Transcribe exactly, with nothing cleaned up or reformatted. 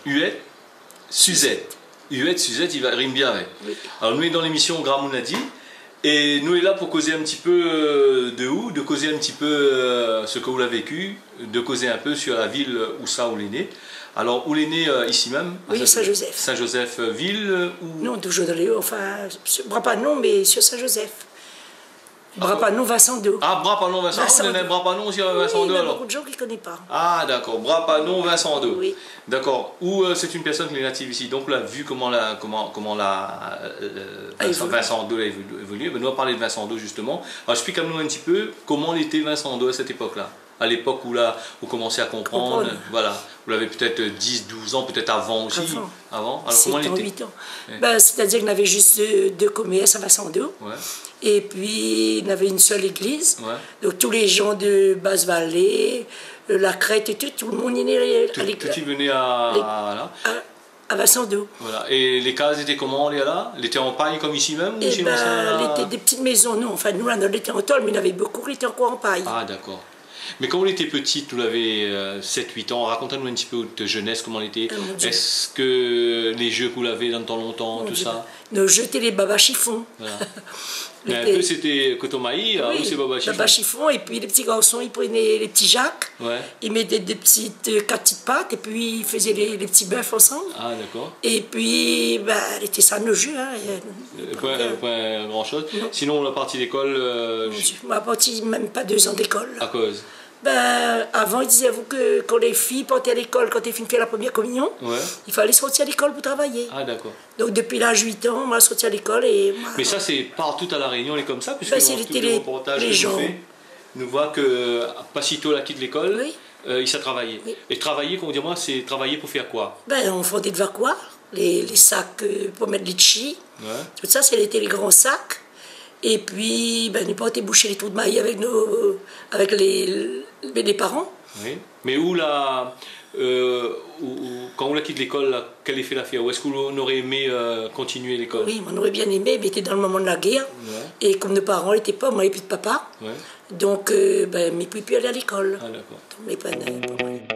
Huet, Suzette. Huet, Suzette, i va rim bien, ouais. Oui. Alor, nou lé dan lémisyon Gramoun la di, é nou lé la pou kozé in ti pé, euh, de ou, de kozé in ti pé, euh, sak ou la véki, de kozé in pé sur la vil ousa ou lé né. Alor, ou lé né, euh, isi mèm, a Saint-Joseph. Oui, Saint-Joseph. Saint-Joseph, euh, vil, euh, ou... Non, toujour dan lé, anfin, sé Bras-Panon, mé sur Saint-Joseph. Bras-Panon, Vincendo. Ah, Bras-Panon, Vincendo. Vincendo. Néna Bras-Panon osi, euh, Vincendo, alor. Oui, néna bonpé de moun i koné pa. Ah, dakor. Bras-Panon, Vincendo. Oui. Dakor. Ou, euh, sé in pèrsone ki lé natif isi. Donk, ou la vi koman la, koman, koman la, euh, euh, Vincendo la évolu-, évolué. Bin, nou va parl de Vincendo, justeman. Alor, ésplik anou in ti pé koman lété Vincendo a sèt épok-la. A lépok ousa ou la, ou komans a konprann, voilà. Konprann. Ou lavé pétèt, euh, dis, douz an, pétèt avan osi. Avan. Avan. Alor, koman lété ? Sèt an, uit an. Ouais. Bin, sétadir ke navé jis dé, dé komèrs a Vincendo. Ouais. Épi, navé in sèl légliz. Ouais. Donk, tout lé jan de Basse-Vallée, euh, La Crête é tout, tout le moun i vené a légliz. Tout, tout i vené a, lé-, a, la. A, a Vincendo. Voilà. É lé kaz lété koman, lé la ? Lété an pay kom isi mèm, ou... Eh bin, lété dé ti mézon, non. Anfin, nou, la, nou lété an tol, mé navé bonpé lété ankor an pay. Ah, dakor. Mé kan ou lété ptit, ou lavé, euh, sèt, uit an, rakont anou in ti pé out jenès, koman lété. Ah, mon Dieu. Èske lé jeu k'ou lavé dan tan lontan, tousa ? Mon Dieu. Nout jeu té lé baba shifon. Voilà. Mé in pé, sété koton mayi, ah oui, sé baba shifon. Oui, baba shifon, épi lé ti garson, i prené lé ti jak, ouais, i mété dé ti, euh, kat ti pat, épi i fézé lé, lé ti bèf ansanm. Ah, dakor. Épi, bin, lété sa nout jeu, hein, é, euh, poin, euh, poin gran shoz. Non. Sinon, la parti lékol, euh... Mon Dieu, ma la parti mèm pa dé zan lékol. Akoz ? Bin, avan, i dizé avou ke kan lé fiy i parté lékol, kan té fine fé la premièr kominion, ouais, i falé sorti lékol pou travay. Ah, dakor. Donk, dopi laz uit an, ma la sorti lékol é ma... Mé sa, sé partou a La Rényon, lé konmsa, piske... Bin, sé dan tout lé, lé reportaj ke nou fé, nou voi ke, euh, pasito la kit lékol, oui, euh, i sa travay. Oui. É travay, koman dir, moin, sé travay pou fé koi ? Bin, nou fé dé vakoi, lé, lé sak, euh, pou mèt litchi. Ouais. Tout sa, sé lété lé gran sak. Épi, bin, nou porté boush lé trou de mayi avèk nout, avèk lé, lé, lé paran. Oui. Mé ou la, euh, ou, ou, kan ou la kit lékol, la, kèl éfé la fé ? Ou èske ou noré émé, euh, kontinié lékol ? Oui, moin noré bien émé, mé té dan le moman de la guèr. Ouais. É kom nout paran lété pov, moin lavé pi de papa. Ouais. Donk, euh, bin, mi pouvèt pi alé lékol. Ah, dakor. Donk, mé pa, pa moiyin.